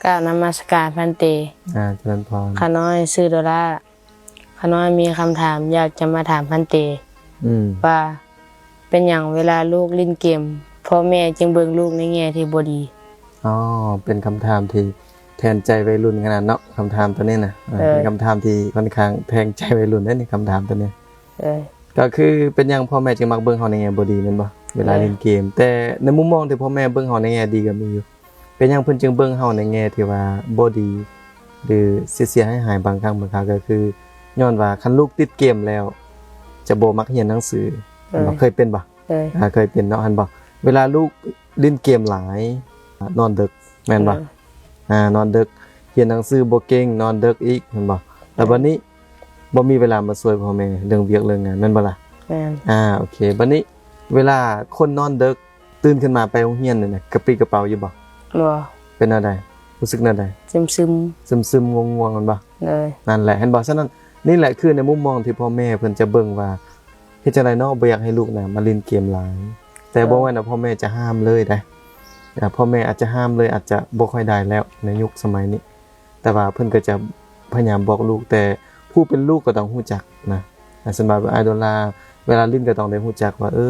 ກ່າວນະມັດສະການພັນເຕ. ອາ ຈະເລີນພອນ. ຂ້ານ້ອຍຊື່ໂດລາ. ຂ້ານ້ອຍມີຄຳຖາມຢາກຈະມາຖາມພັນເຕ ອືມ ວ່າເປັນຫຍັງເວລາລູກຫຼິ້ນເກມ ພໍ່ແມ່ຈຶ່ງເບິ່ງລູກໃນແງ່ທີ່ບໍ່ດີ? ອໍ ເປັນຄຳຖາມທີ່ແທງໃຈໄວລຸ້ນຂະໜາດເນາະ ຄຳຖາມໂຕນີ້ນະ. ເອີ ເອີ ເປັນຄຳຖາມທີ່ຂ້ອນຂ້າງແທງໃຈໄວລຸ້ນເດ້ນີ້ ຄຳຖາມໂຕນີ້. ເອີ ກໍຄືເປັນຫຍັງພໍ່ແມ່ຈຶ່ງມັກເບິ່ງເຮົາໃນແງ່ບໍ່ດີແມ່ນບໍ່ ເວລາ ເອີ ຫຼິ້ນເກມ? ແຕ່ໃນມຸມມອງທີ່ພໍ່ແມ່ເບິ່ງເຮົາໃນແງ່ດີກໍມີຢູ່. ເປັນຫຍັງເພິ່ນຈຶ່ງເບິ່ງເຮົາໃນແງ່ທີ່ວ່າບໍ່ດີ ຫຼືເສຍໆຫາຍໆ ບາງຄັ້ງບາງຄາວ ກໍຄືຍ້ອນວ່າຄັນລູກຕິດເກມແລ້ວ ຈະບໍ່ມັກຮຽນໜັງສື. ເອີ ເຄີຍເປັນບໍ່? ເອີ ອາ ເຄີຍເປັນເນາະ ຫັ້ນບໍ່? ເວລາລູກຫຼິ້ນເກມຫຼາຍ ນອນເດິກ ແມ່ນບໍ່? ເອີ ອາ ນອນເດິກ ຮຽນໜັງສືບໍ່ເກັ່ງ ນອນເດິກອີກ ແມ່ນບໍ່? ແລ້ວບັດນີ້ບໍ່ມີເວລາມາຊ່ວຍພໍ່ແມ່ເລື່ອງວຽກເລື່ອງງານ ແມ່ນບໍ່ລະ? ແມ່ນ. ອາ ໂອເຄ ບັດນີ້ເວລາຄົນນອນເດິກ ຕື່ນຂຶ້ນມາໄປໂຮງຮຽນນີ້ນະ ກະປິກະເປົາຢູ່ບໍ່? ບໍ່. ເປັນແນວໃດ? ຮູ້ສຶກແນວໃດ? ຊຶມໆ ຊຶມໆ ງ່ວງໆ ແມ່ນບໍ່? ໂດຍ. ນັ້ນແຫຼະ ເຫັນບໍ່? ສະນັ້ນ ນີ້ແຫຼະຄືໃນມຸມມອງທີ່ພໍ່ແມ່ເພິ່ນຈະເບິ່ງວ່າ ເຮັດຈັ່ງໃດເນາະ ບໍ່ຢາກໃຫ້ລູກນະມາຫຼິ້ນເກມຫຼາຍ ແຕ່ ເອີ ບໍ່ແມ່ນວ່າພໍ່ແມ່ຈະຫ້າມເລີຍໃດ໋. ອາ ພໍ່ແມ່ອາດຈະຫ້າມເລີຍ ອາດຈະບໍ່ຄ່ອຍໄດ້ແລ້ວໃນຍຸກສະໄໝນີ້ ແຕ່ວ່າເພິ່ນກໍຈະພະຍາຍາມບອກລູກ ແຕ່ຜູ້ເປັນລູກກໍຕ້ອງຮູ້ຈັກນະ. ອາ ສຳລັບອ້າຍໂດລາ ເວລາຫຼິ້ນກໍຕ້ອງໄດ້ຮູ້ຈັກວ່າ ເອີ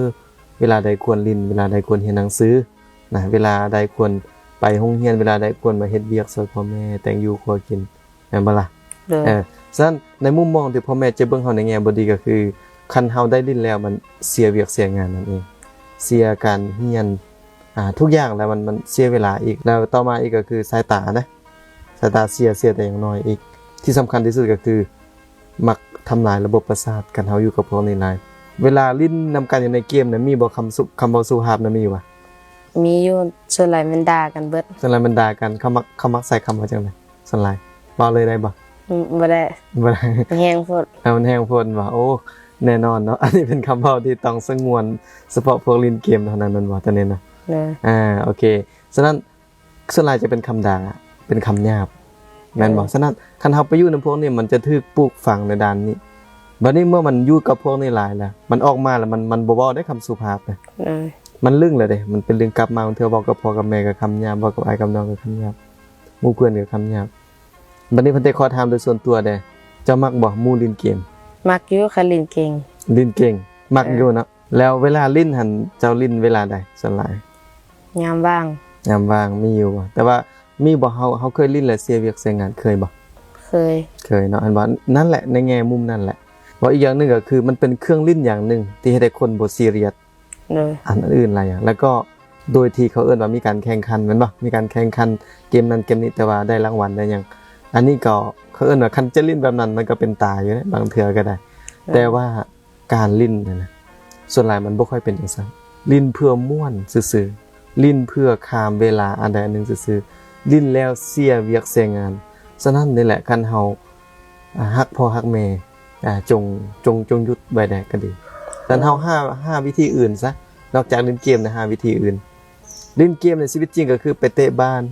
ເວລາໃດຄວນຫຼິ້ນ ເວລາໃດຄວນຮຽນໜັງສືນະ ເວລາໃດຄວນໄປໂຮງຮຽນ ເວລາໃດຄວນມາເຮັດວຽກຊ່ວຍພໍ່ແມ່ ແຕ່ງຢູ່ຄົວກິນ ແມ່ນບໍ່ລະ? ໂດຍ. ເອີ ສະນັ້ນໃນມຸມມອງທີ່ພໍ່ແມ່ຈະເບິ່ງເຮົາໃນແງ່ບໍ່ດີກໍຄື ຄັນເຮົາໄດ້ຫຼິ້ນແລ້ວມັນເສຍວຽກເສຍງານນັ້ນເອງ ເສຍການຮຽນ ອາ ທຸກຢ່າງ ແລ້ວມັນ ມັນເສຍເວລາອີກ ແລ້ວຕໍ່ມາອີກກໍຄືສາຍຕານະ ສາຍຕາເສຍ ເສຍແຕ່ຍັງນ້ອຍອີກ ທີ່ສຳຄັນທີ່ສຸດກໍຄື ມັກທຳລາຍລະບົບປະສາດ ຄັນເຮົາຢູ່ກັບພວກນີ້ຫຼາຍ. ເວລາຫຼິ້ນນຳກັນຢູ່ໃນເກມນະ ມີບໍ່ຄຳສຸ ຄຳເວົ້າສຸພາບນະ ມີຢູ່ບໍ່? ມີຢູ່ ສ່ວນຫຼາຍແມ່ນດ່າກັນເບິດ. ສ່ວນຫຼາຍແມ່ນດ່າກັນ ເຂົາມັກ ເຂົາມັກໃຊ້ຄຳວ່າຈັ່ງໃດ? ສ່ວນຫຼາຍ ເວົ້າເລີຍໄດ້ບໍ່? ອືມ ບໍ່ໄດ້ ບໍ່ໄດ້ ມັນແຮງໂພດ. ເອີ ມັນແຮງໂພດບໍ່? ໂອ້ ແນ່ນອນເນາະ ອັນນີ້ເປັນຄຳເວົ້າທີ່ຕ້ອງສະຫງວນສະເພາະພວກຫຼິ້ນເກມເທົ່ານັ້ນແມ່ນບໍ່? ຕົວນີ້ນະ ເອີ ອາ ໂອເຄ. ສະນັ້ນ ສ່ວນຫຼາຍຈະເປັນຄຳດ່າ ເປັນຄຳຫຍາບ ແມ່ນບໍ່? ເອີ ສະນັ້ນ ຄັນເຮົາໄປຢູ່ນຳພວກນີ້ ມັນຈະຖືກປູກຝັງໃນດ້ານນີ້. ບັດນີ້ເມື່ອມັນຢູ່ກັບພວກນີ້ຫຼາຍແລ້ວ ມັນອອກມາແລ້ວ ມັນ ມັນບໍ່ເວົ້າໄດ້ຄຳສຸພາບເດ້. ເອີ ມັນລຶ້ງແລ້ວເດ້ ມັນເປັນລຶ້ງກັບມາ ບາງເທື່ອເວົ້າກັບພໍ່ກັບແມ່ກໍຄຳຫຍາບ ເວົ້າກັບອ້າຍກັບນ້ອງກໍຄຳຫຍາບ ໝູ່ເພື່ອນກໍຄຳຫຍາບ. ບັດນີ້ເພິ່ນໄດ້ຂໍຖາມໂດຍສ່ວນຕົວແດ່ ເຈົ້າມັກບໍ່ ໝູ່ຫຼິ້ນເກມ? ມັກຢູ່ ຄັນຫຼິ້ນເກັ່ງ. ຫຼິ້ນເກັ່ງ ມັກຢູ່ເນາະ. ເອີ ແລ້ວເວລາຫຼິ້ນຫັ້ນ ເຈົ້າຫຼິ້ນເວລາໃດສ່ວນຫຼາຍ? ຍາມວ່າງ. ຍາມວ່າງມີຢູ່ບໍ່? ແຕ່ວ່າມີບໍ່ ເຮົາ ເຮົາເຄີຍຫຼິ້ນແລ້ວເສຍວຽກເສຍງານ ເຄີຍບໍ່? ເຄີຍ. ເຄີຍເນາະ ເຫັນບໍ່? ນັ້ນແຫຼະ ໃນແງ່ມຸມນັ້ນແຫຼະ. ເວົ້າອີກຢ່າງໜຶ່ງກໍຄື ມັນເປັນເຄື່ອງຫຼິ້ນຢ່າງໜຶ່ງທີ່ເຮັດໃຫ້ຄົນບໍ່ຊີຣຽສ ໂດຍ ອັນອື່ນຫຼາຍຢ່າງ ແລ້ວກໍໂດຍທີ່ເຂົາເອີ້ນວ່າມີການແຂ່ງຂັນແມ່ນບໍ່? ມີການແຂ່ງຂັນເກມນັ້ນເກມນີ້ ແຕ່ວ່າໄດ້ລາງວັນໄດ້ຫຍັງ ອັນນີ້ກໍເຂົາເອີ້ນວ່າ ຄັນຈະຫຼິ້ນແບບນັ້ນ ມັນກໍເປັນຕາຢູ່ເດ້ ບາງເທື່ອກໍໄດ້. ໂດຍ. ແຕ່ວ່າ ການຫຼິ້ນຫັ້ນນະ ສ່ວນຫຼາຍມັນບໍ່ຄ່ອຍເປັນຈັ່ງຊັ້ນ. ຫຼິ້ນເພື່ອມ່ວນຊື່ໆ, ຫຼິ້ນເພື່ອຂ້າມເວລາອັນໃດອັນໜຶ່ງຊື່ໆ, ຫຼິ້ນແລ້ວເສຍວຽກເສຍງານ. ສະນັ້ນນີ້ແຫຼະ ຄັນເຮົາ ອາ ຮັກພໍ່ຮັກແມ່ ອາ ຈົ່ງ ຈົ່ງ ຈົ່ງຢຸດໄວ້ໄດ້ກໍດີ. ສະນັ້ນເຮົາຫາ ຫາວິທີອື່ນຊະ, ນອກຈາກຫຼິ້ນເກມນະ ຫາວິທີອື່ນ. ຫຼິ້ນເກມໃນຊີວິດຈິງກໍຄືໄປເຕະບານ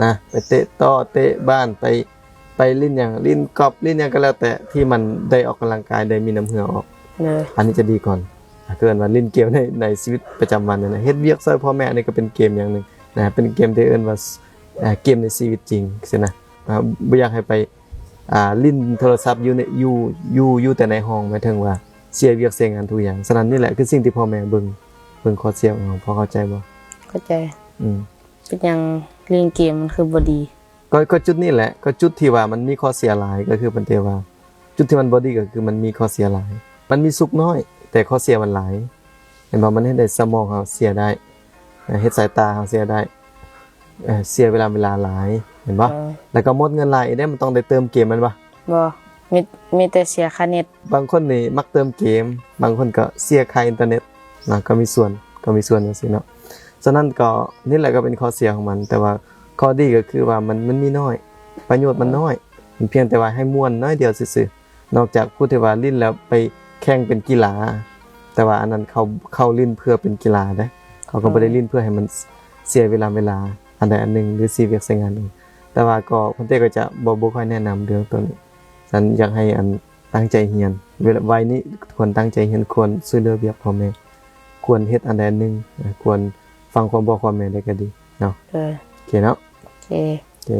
ນະ ໄປເຕະຕໍ້ເຕະບານ ໄປ ໄປຫຼິ້ນຫຍັງ ຫຼິ້ນກອບ ຫຼິ້ນຫຍັງກໍແລ້ວແຕ່ ທີ່ມັນໄດ້ອອກກຳລັງກາຍ ໄດ້ມີນ້ຳເຫື່ອອອກ. ໂດຍ. ອັນນີ້ຈະດີກ່ອນ ເອີ້ນວ່າຫຼິ້ນເກມໃນ ໃນຊີວິດປະຈຳວັນນັ້ນນະ ເຮັດວຽກຊ່ອຍພໍ່ແມ່ ອັນນີ້ກໍເປັນເກມຢ່າງໜຶ່ງນະ ເປັນເກມທີ່ເອີ້ນວ່າ ເອີ ເກມໃນຊີວິດຈິງຊີ້ນະ. ບໍ່ຢາກໃຫ້ໄປ ອ່າ ຫຼິ້ນໂທລະສັບຢູ່ໃນ ຢູ່ ຢູ່ ຢູ່ແຕ່ໃນຫ້ອງ ໝາຍເຖິງວ່າເສຍວຽກເສຍງານທຸກຢ່າງ. ສະນັ້ນນີ້ແຫຼະຄືສິ່ງທີ່ພໍ່ແມ່ເບິ່ງ ເບິ່ງຂໍ້ເສຍຂອງເຮົາ. ພໍເຂົ້າໃຈບໍ່? ເຂົ້າໃຈ. ອືມ. ເປັນຫຍັງຫຼິ້ນເກມມັນຄືບໍ່ດີ? ກໍ ກໍຈຸດນີ້ແຫຼະ ກໍຈຸດທີ່ວ່າມັນມີຂໍ້ເສຍຫຼາຍ ກໍຄືມັນແຕ່ວ່າ ຈຸດທີ່ມັນບໍ່ດີກໍຄືມັນມີຂໍ້ເສຍຫຼາຍ. ມັນມີສຸກນ້ອຍ ແຕ່ຂໍ້ເສຍມັນຫຼາຍ. ເຫັນບໍ່? ມັນເຮັດໃຫ້ສະໝອງເຮົາເສຍໄດ້ ເຮັດສາຍຕາເຮົາເສຍໄດ້ ເສຍເວລາ ເວລາຫຼາຍ ເຫັນບໍ່? ເອີ. ແລ້ວກໍໝົດເງິນຫຼາຍອີກເດ້ ມັນຕ້ອງໄດ້ເຕີມເກມແມ່ນບໍ່? ບໍ່ ມີ ມີແຕ່ເສຍຄ່າເນັດ. ບາງຄົນນີ້ມັກເຕີມເກມ ບາງຄົນກໍເສຍຄ່າອິນເຕີເນັດເນາະ ກໍມີສ່ວນ ກໍມີສ່ວນຈັ່ງຊີ້ເນາະ. ສະນັ້ນກໍ ນີ້ແຫຼະກໍເປັນຂໍ້ເສຍຂອງມັນ ແຕ່ວ່າຂໍ້ດີກໍຄືວ່າມັນ ມັນມີນ້ອຍ ປະໂຫຍດມັນນ້ອຍ ມັນພຽງແຕ່ວ່າໃຫ້ມ່ວນໜ້ອຍດຽວຊື່ໆ. ນອກຈາກຜູ້ທີ່ວ່າຫຼິ້ນແລ້ວໄປແຂ່ງເປັນກິລາ ແຕ່ວ່າອັນນັ້ນເຂົາ ເຂົາຫຼິ້ນເພື່ອເປັນກິລາເດ້ ເຂົາກໍບໍ່ໄດ້ຫຼິ້ນເພື່ອໃຫ້ມັນເສຍເວລາ ເວລາອັນໃດອັນໜຶ່ງ ຫຼືເສຍວຽກເສຍງານເອງ. ແຕ່ວ່າກໍຄົນເຕະກໍຈະບໍ່ ບໍ່ຄ່ອຍແນະນຳເລື່ອງໂຕນີ້. ສະນັ້ນຢາກໃຫ້ອັນ ຕັ້ງໃຈຮຽນ ເວລາ ໄວນີ້ຄວນຕັ້ງໃຈຮຽນ ຄວນຊ່ວຍເຫຼືອວຽກພໍ່ແມ່ ຄວນເຮັດອັນໃດອັນໜຶ່ງ ຄວນຟັງຄວາມບອກຄວາມແມ່ໄດ້ກໍດີເນາະ. ເອີ ໂອເຄເນາະ ໂອເຄ. ເອີ